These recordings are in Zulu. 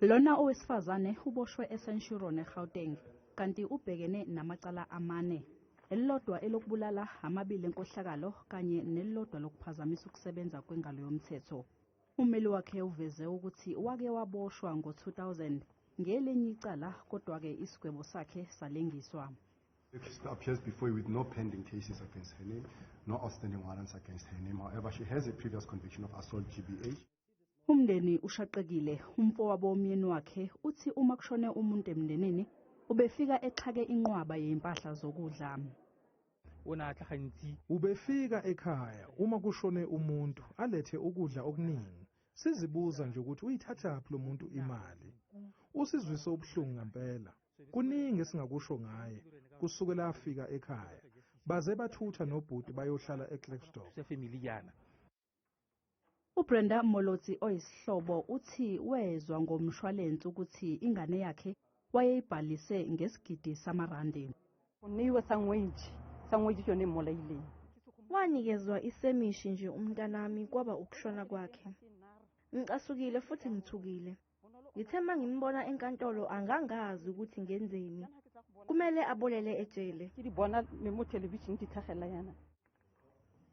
Lona owesifazane uboshwe eCenturion eGauteng kanti ubhekene namacala amane. Elilodwa elokubulala, amabili enkohlakalo kanye nelilodwa lokuphazamisa ukusebenza kwengalo yomthetho. Ummeli wakhe uveze ukuthi wake waboshwa ngo-2000 ngelinye icala, kodwa-ke isigwebo sakhe salengiswa. She appears before you with no pending cases against her name, no outstanding warrants against her name. However, she has a previous conviction of assault GBH. Umndeni ushaqekile. Umfowabo womyeni wakhe uthi uma kushone umuntu emndenini ubefika exhake inqwaba yezimpahla zokudla. O ne a tla gantsi. Ubefika ekhaya uma kushone umuntu alethe ukudla okuningi. Sizibuza nje ukuthi uyithathaphi lo muntu imali. Usizwise ubuhlungu ngempela. Kuningi esingakusho ngaye kusukela afika ekhaya. Baze bathutha nobhuti bayohlala eKlerksdorp. Thusa family jaana. UBrenda Molotsi oyisihlobo uthi wezwa ngomshwalense ukuthi ingane yakhe wayeyibhalise ngesigidi samarandi. O neiwa sangwetši, sangwetši ke yone e mmolaileng. Wanikezwa isemishi nje umntanami kwaba ukushona kwakhe. Ngicasukile futhi ngithukile. Ngithe mangimbona enkantolo angangazi ukuthi ngenzeni. Kumele abolele ejele. Ke di bona le mo thelebišene di tlhagelela yana.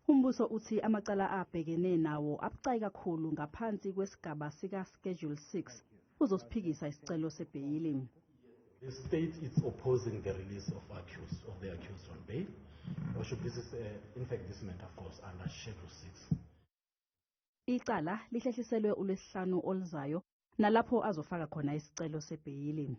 Umbuso uthi amacala abhekene nawo abucayi kakhulu ngaphansi kwesigaba sika Schedule 6. Uzosiphikisa isicelo sebheyili. The state is opposing the release of the accused on bail. Or should this is, in fact, this matter falls under Schedule 6. Icala lihlehliselwe uLwesihlanu oluzayo nalapho azofaka khona isicelo sebheyili.